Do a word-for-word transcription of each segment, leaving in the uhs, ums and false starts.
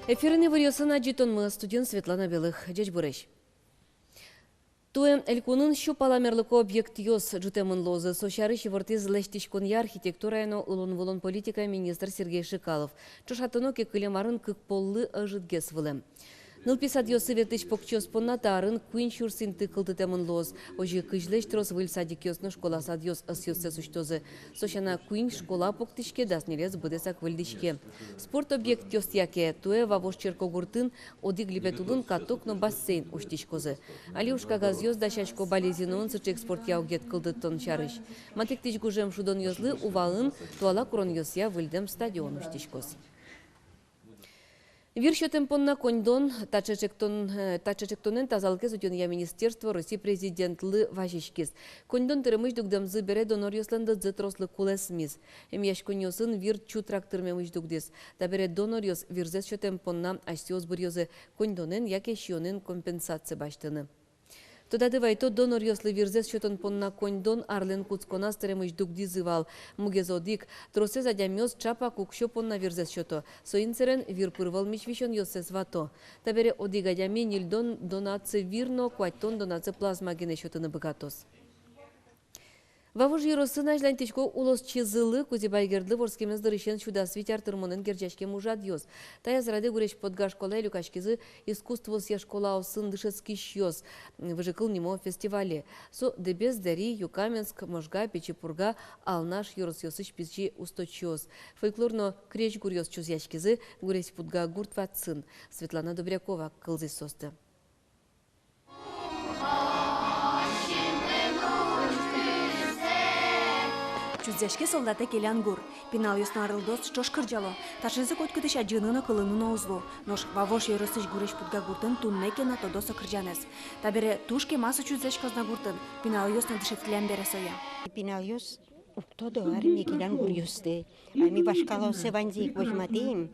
Эфирын иворъёсын адӟытонмы, студиын Светлана Белых. Ӟечбуресь! Туэ элькунын сю пала мерлыко объектъёс ӝутэмын луозы. Со сярысь ивортӥз лэсьтӥськонъя, архитектурая но улон-вылон политикая министр Сергей Шикалов. Ӵошатоно ке, кылем арын кык поллы ӧжытгес вылэм. Нылпи садъёсы ветлӥсь покчиос понна та арын куинь сюрс инты кылдытэмын луоз. Озьы кызьлэсь трос выль садикъёс но школа-садъёс ӧсъёссэс усьтозы. Со сяна, куинь школа пуктӥське, дас ньылез быдэсак выльдӥське. Спорт объектъёстъя ке, туэ Вавож черкогуртын одӥг липет улын каток но бассейн усьтӥськозы. Али ужкагазъёс дасясько Балезиноын сыӵе ик спортъя огет кылдытон сярысь. Матыктӥсь гужем шудонъёслы Уваын туала куронъёсъя выльдэм стадион усьтӥськоз. Вир сётэм понна коньдон. Таӵе ӵектон, э, таӵе ӵектонэн тазалыкез утёнъя министерство Россия президентлы вазиськиз. Коньдон тыремысь дугдэмзы бере доноръёслэн лыдзы трослы кулэсмиз. Эмъяськонниосын вир чутрак тырмемысь дугдӥз. Табере доноръёс вирзэс сётэм понна асьсэос быръёзы коньдонэн яке сиёнэн компенсация басьтыны. Тодады вайто, доноръёслы вирзэс сётон понна коньдон арлэн кутсконаз тыремысь дугдӥзы вал. Мугез одӥг: тросэз адямиос ӵапак уксё понна вирзэс сёто. Соин сэрен вир пыр вӧлмись висёнъёссэс вато. Табере одӥг адями ньыльдон донация вир но куатьтон донация плазма гинэ сётыны быгатоз. Вавож ёросын азьланьтӥсько улосчизылы Кузебай Гердлы вордскемез дырысен сю дас вить ар тырмонэн герӟаськем ужрадъёс. Таяз радэ гурезь-подга школае люкаськизы искусствоосъя школаосын дышетскисьёс «Выжыкыл» нимо фестивале. Со Дэбес, Дэри, Юкаменск, Можга, Пичи Пурга, Алнаш ёросъёсысь пичи усточиос. Фольклор но крезьгуръёс чузъяськизы гурезь-подга гурт вадьсын. Светлана Добрякова кылзӥз соосты. Чузъяське солдатэ келян гур. Пиналъёс но арлыдоос ӵош кырӟало. Таӵезэ котькытысь адӟыны но кылыны но уз лу. Нош Вавож ёросысь гурезь-подга гуртын туннэ ке но тодо со кырӟанэз. Табере туж кема со чузъяськоз на гуртын. Пиналъёс но дышетскиллям бере сое. Пиналъёс уг тодо ар ми келян гуръёсты. А ми вашкалаоссэ ваньзэ ик возьматӥм,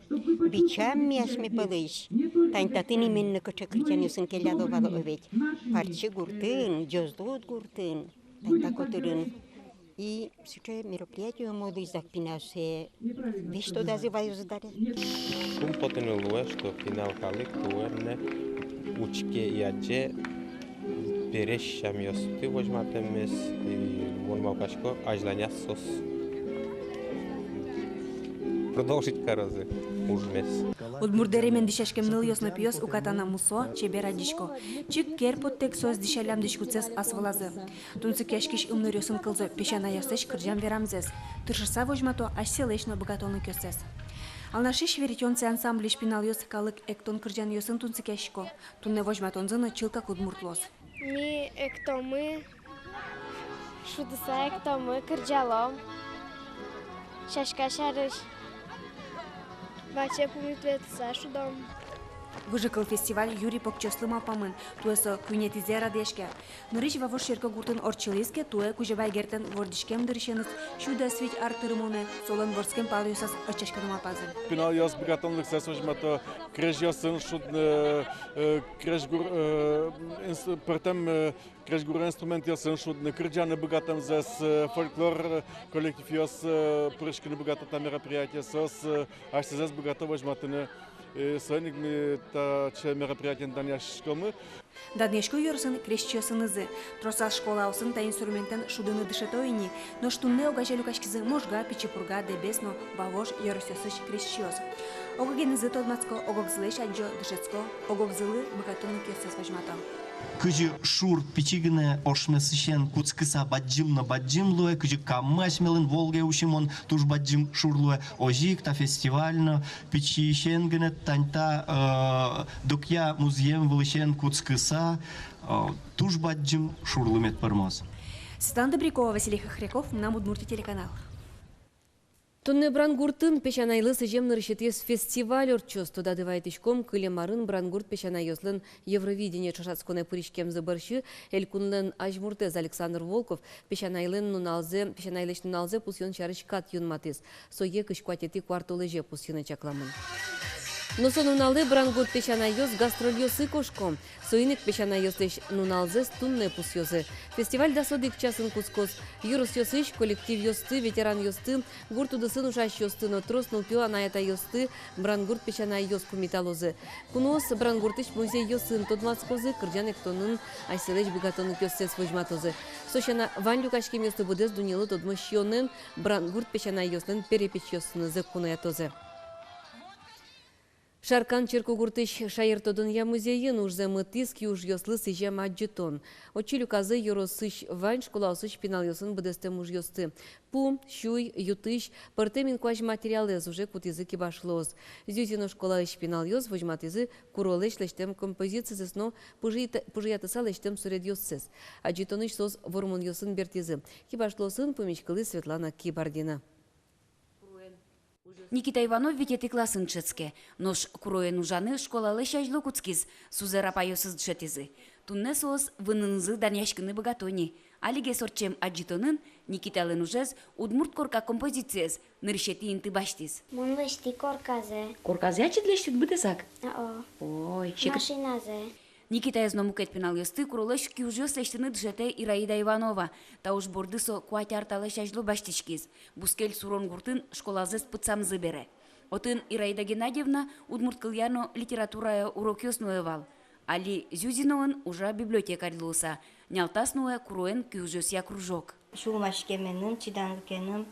бичам ми асьме пӧлысь. Тань татын именно кыӵе кырӟанъёсын келяло вал, о ведь. Парчи гуртын, Ӟозлуд гуртын, тань та котырын. И сыӵе мероприятие умой луиз ик, пиналъёс весь тодазы ваёзы дыр. Шумпотыны луэ, что пинал калык туэ но учке и адӟе пересь сямъёсты возьматэммес, и мон малпасько, азьланяз соос продолжить карозы ужмес. Удмурт дэремен дӥсяськем нылъёс но пиос уката но мусо, чебер адӟисько. Чик кер поттэк соос дӥсяллям дӥськутсэс ас вылазы. Тунсыкъяськись ымныръёсын кылзо песянайёслэсь кырӟан-верамзэс. Тыршыса возьмато асьсэлэсь но быгатонлыкъёссэс. Алнашысь «Веретёнцы» ансамбльысь пиналъёс калык эктон-кырӟанъёсын тунсыкъясько. Туннэ возьматонзы но чылкак удмурт луоз. Ми эктомы, шудыса эктомы, кырӟалом сяська сярысь, ваче пумит ветлыса шудом. «Выжыкыл» фестиваль юри покчиослы малпамын. Туэ со куинетӥзэ радъяське. Нырысь Вавож черкогуртын ортчылӥз ке, туэ Кузебай Гердлэн вордӥськем дырысеныз сю дас вить ар тырмонэ солэн вордскем палъёсаз ортчаськыны малпазы. Пиналъёс быгатонлыксэс возьмато крезьёсын шудны, э, крезьгур, э, инс-, пӧртэм, э, крезьгур инструментъёсын шудны, кырӟаны быгатэмзэс, э, фольклор, э, коллективъёс, э, пыриськыны быгато та мероприятие, соос, э, асьсэзэс быгато возьматыны. Э, соин ик ми таӵе мероприятиен данъяськомы. Данъясько ёросын крезьчиосынызы. Тросаз школаосын та инструментэн шудыны дышето ини. Нош туннэ огазе люкаськизы Можга, Пичи Пурга, Дэбес но Вавож ёросъёсысь крезьчиос. Ог-огенызы тодматско, ог-огзылэсь адӟо, дышетско, ог-огзылы быгатонлыкъёссэс возьмато. Кызьы шур пичи гинэ ошмесысен кутскыса бадӟым но бадӟым луэ, кызьы Каммы асьмелэн, Волгае усемын, туж бадӟым шур луэ, озьы ик та фестиваль но пичиысен гинэ, тань та, э, докъя музъем вылысен кутскыса, э, туж бадӟым шурлы мед пӧрмоз. Светлана Добрякова, Василий Хохряков, «Мынам Удмуртие» телеканал. Туннэ Брангуртын песянайлы сӥзем нырысетӥез фестиваль ортчоз. Тодады вайытӥськом, кылем арын Брангурт песянайёслэн «Евровидение» ӵошатсконэ пыриськемзы бӧрсьы элькунлэн азьмуртэз Александр Волков песянайлэн нуналзэ, песянайлэсь нуналзэ пусъён сярысь кат юнматӥз. Сое кызь куатетӥ куартолэзе пусйыны чакламын. Но со нуналэ Брангурт песянайёс гастрольёсы кошко. Соин ик песянайёслэсь нуналзэс туннэ пусъёзы. Фестиваль дас одӥг часын кутскоз. Ёросъёсысь коллективъёсты, ветеранъёсты, гурт удысын ужасьёсты но трос нылпиё анай-атайёсты Брангурт песянайёс пумиталозы. Куноос Брангуртысь музейёсын тодматскозы, кырӟан-эктонын асьсэлэсь быгатонлыкъёссэс возьматозы. Со сяна, вань люкаськемъёсты быдэс дуннелы тодмо сиёнэн Брангурт песянайёслэн перепечъёсынызы куноятозы. Шаркан черкогуртысь шаертодонъя музейын ужзэ мытӥз киужъёслы сӥзем адӟытон. Отчы люказы ёросысь вань школаосысь пиналъёсын быдэстэм ужъёсты: пу, сюй, ю-тысь, пӧртэм инкуазь материалэз уже кутӥзы кибашлыос. Зюзино школаысь пиналъёс возьматӥзы куролэсь лэсьтэм композицизэс но пужыйт-, пужыятыса лэсьтэм суредъёссэс. Адӟытонысь соос вормонъёсын бертӥзы. Кибашлыосын пумиськылӥз Светлана Кибардина. Никита Иванов витетӥ классын дышетске, нош куроен ужаны школалэсь азьло кутскиз, сузэр-апайёсыз дышетӥзы. Туннэ соос вынынызы данъяськыны быгато ни. Алигес ортчем адӟытонын Никиталэн ужез «Удмурт корка» композициез нырысетӥ инты басьтӥз. Мон лэсьтӥ корказэ. Корказэ ачид лэсьтӥд быдэсак? О-о. Ой, секыт. Машиназэ. Никитаез но мукет пиналъёсты куролэсь киужъёс лэсьтыны дышетэ Ираида Иванова. Та уж борды со куать ар талэсь азьло басьтӥськиз, бускель Сурон гуртын школазэс пытсамзы бере. Отын Ираида Геннадьевна удмурт кылъя но литературая урокъёс нуэ вал. Али Зюзиноын ужа библиотекарь луыса, нялтас нуэ куроен киужъёсъя кружок. Сюлмаськеменым, чиданлыкеным,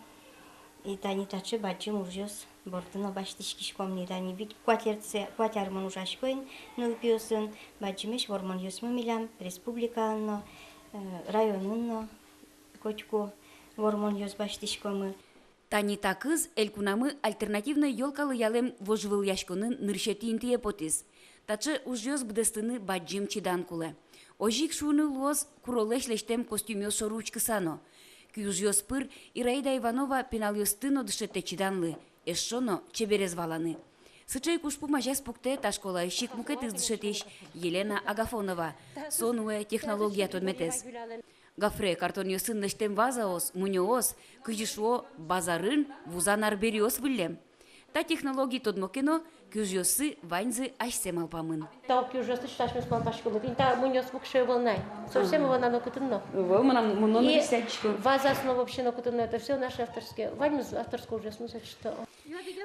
и тани таӵе бадӟым ужъёс борды но басьтӥськиськом ни. Тани вить, куать ар-, куать ар мон ужасько ини нылпиосын, бадӟымесь вормонъёсмы милям республикаын но, э, районын но котьку вормонъёс басьтӥськомы. Тани та кыз элькунамы альтернативной ёлкалы ялэм вожвылъяськонын нырысетӥ интые потӥз. Таӵе ужъёс быдэстыны бадӟым чидан кулэ. Озьы ик шуыны луоз куролэсь лэсьтэм костюмъёс шоры учкыса но. Киужъёс пыр Ираида Иванова пиналъёсты но дышетэ чиданлы, эшшо но чеберез валаны. Сыӵе ик ужпум азяз пуктэ та школаысь ик мукетыз дышетӥсь Елена Агафонова. Со нуэ технология тодметэз. Гофре картонъёсын лэсьтэм вазаос, мунёос, кызьы шуо, базарын вузан арбериос выллем. Та технологи тодмо ке но, киужъёссы ваньзы асьсэ малпамын. Та киужъёсты сыӵе асьмеос малпаськомы. Тӥни та мунёос пуксе ӧвӧл на ай. Совсем ӧвӧл на нокытын но. Ӧвӧл, мынам мунон. И вазаос но вообще нокытын но. Это всё наши авторские. Ваньмыз авторской ужъёсмы, значит, что.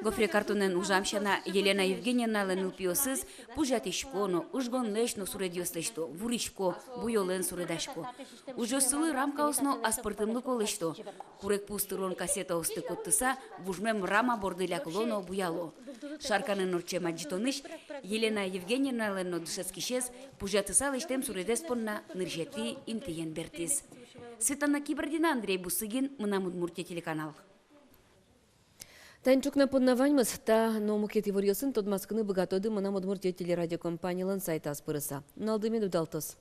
Гофре картонэн ужам сяна, Елена Евгеньевналэн нылпиосыз пужъятӥсько но, ыжгонлэсь но суредъёс лэсьто, вурисько, буёлэн суредасько. Ужъёссылы рамкаос но аспӧртэмлыко лэсьто. Курегпуз тырон кассетаосты коттыса, вужмем рама борды лякыло но буяло. Шарканын ортчем адӟытонысь Елена Евгеньевналэн но дышетскисез пужъятыса лэсьтэм суредэз понна нырысетӥ интыен бертӥз. Светлана Кибардина, Андрей Бусыгин, «Мынам Удмуртие» телеканал. Тани ӵукна понна ваньмыз. Та но мукет иворъёсын тодматскыны быгатоды «Мынам Удмуртие» телерадиокомпанилэн сайтаз пырыса. Нуналды мед удалтоз.